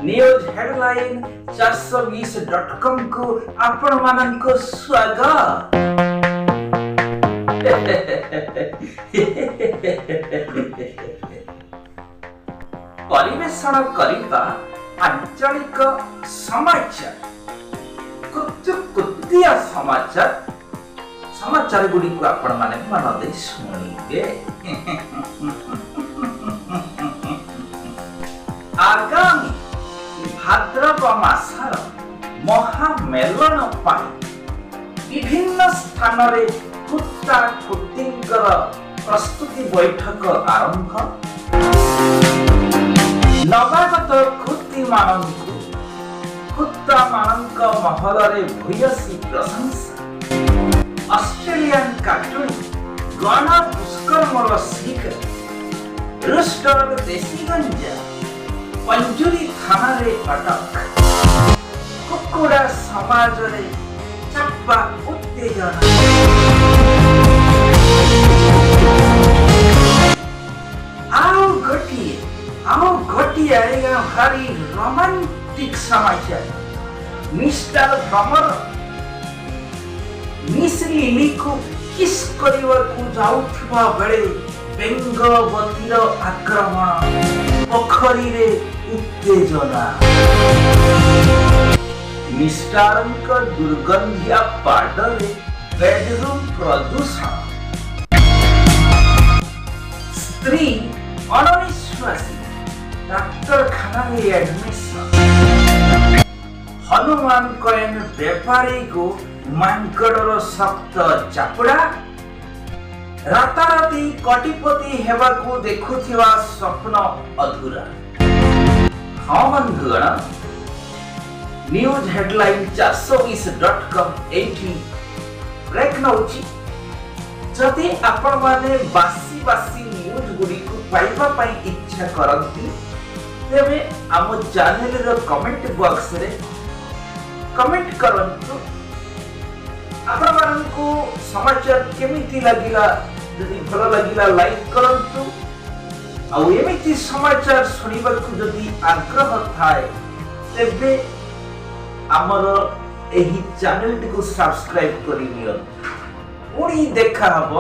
News headline 420.com କୁ ଆପଣମାନଙ୍କୁ ସ୍ୱାଗତ। ପରିବେଷଣ କରିବା ଆଞ୍ଚଳିକ ସମାଚାର, କୁତୁକୁତିଆ ସମାଚାର। ସମାଚାର ଗୁଡ଼ିକୁ ଆପଣମାନେ ମନ ଦେଇ ଶୁଣିବେ। ଆଗାମୀ ଭାଦ୍ରବ ମାସର ମହାମେଲଣ ପାଇଁ ବିଭିନ୍ନ ସ୍ଥାନରେ କୁତ୍ତା କୁତ୍ତିଙ୍କର ପ୍ରସ୍ତୁତି ବୈଠକ ଆରମ୍ଭ। ନବାଗତ କୁତ୍ତିମାନଙ୍କୁ କୁତ୍ତାମାନଙ୍କ ମହଲରେ ଭୂୟସୀ ପ୍ରଶଂସା। ଅଷ୍ଟ୍ରେଲିଆନ କାଟୁଣୀ ଗଣ ଦୁଷ୍କର୍ମର ଶିକାର। ରୁଷ୍ଟର ଦେଶୀ ଗଞ୍ଜା ପଞ୍ଜୁରୀ ଥାନାରେ ଅଟକ। କୁକୁଡ଼ା ସମାଜରେ ଚାପା ଉତ୍ତେଜନା। ଆଉ ଗୋଟିଏ ଆଜ୍ଞା, ଭାରି ରୋମାଣ୍ଟିକ ସମାଚାର। ମିଷ୍ଟର ଭ୍ରମର ମିସ୍ ଲିଲିକୁ କିସ୍ କରିବାକୁ ଯାଉଥିବା ବେଳେ ବେଙ୍ଗବତୀର ଆକ୍ରମଣ। ପୋଖରୀରେ ଉତ୍ତେଜନା। ମିଷ୍ଟରଙ୍କ ଦୁର୍ଗନ୍ଧିଆ ପାଦରେ ବେଡରୁମ୍ ପ୍ରଦୂଷଣ। ସ୍ତ୍ରୀ ଅଣନିଶ୍ୱାସୀ, ଡାକ୍ତରଖାନାରେ ଆଡମିସନ। ହନୁମାନ କଏନ ବେପାରୀକୁ ମାଙ୍କଡର ଶକ୍ତ ଚାପୁଡ଼ା। ରାତାରାତି କୋଟିପତି ହେବାକୁ ଦେଖୁଥିବା ସ୍ୱପ୍ନ ଅଧୁରା। ହଁ ବନ୍ଧୁଗଣ, ନ୍ୟୁଜ୍ ହେଡଲାଇନ୍ 420.com ଏଇଠି ବ୍ରେକ୍ ନଉଛି। ଯଦି ଆପଣମାନେ ବାସି ବାସି ନ୍ୟୁଜ୍ ଗୁଡ଼ିକୁ ପାଇବା ପାଇଁ ଇଚ୍ଛା କରନ୍ତି, ତେବେ ଆମ ଚ୍ୟାନେଲର କମେଣ୍ଟ ବକ୍ସରେ କମେଣ୍ଟ କରନ୍ତୁ ଆପଣମାନଙ୍କୁ ସମାଚାର କେମିତି ଲାଗିଲା। ଯଦି ଭଲ ଲାଗିଲା, ଲାଇକ୍ କରନ୍ତୁ। ଆଉ ଏମିତି ସମାଚାର ଶୁଣିବାକୁ ଯଦି ଆଗ୍ରହ ଥାଏ, ତେବେ ଆମର ଏହି ଚ୍ୟାନେଲଟିକୁ ସବସ୍କ୍ରାଇବ କରି ନିଅନ୍ତୁ। ପୁଣି ଦେଖା ହବ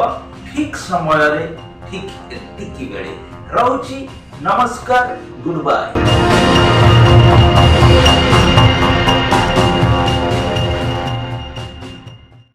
ଠିକ ସମୟରେ, ଠିକ ଏତିକି ବେଳେ। ରହୁଛି, ନମସ୍କାର, ଗୁଡ୍ ବାଏ।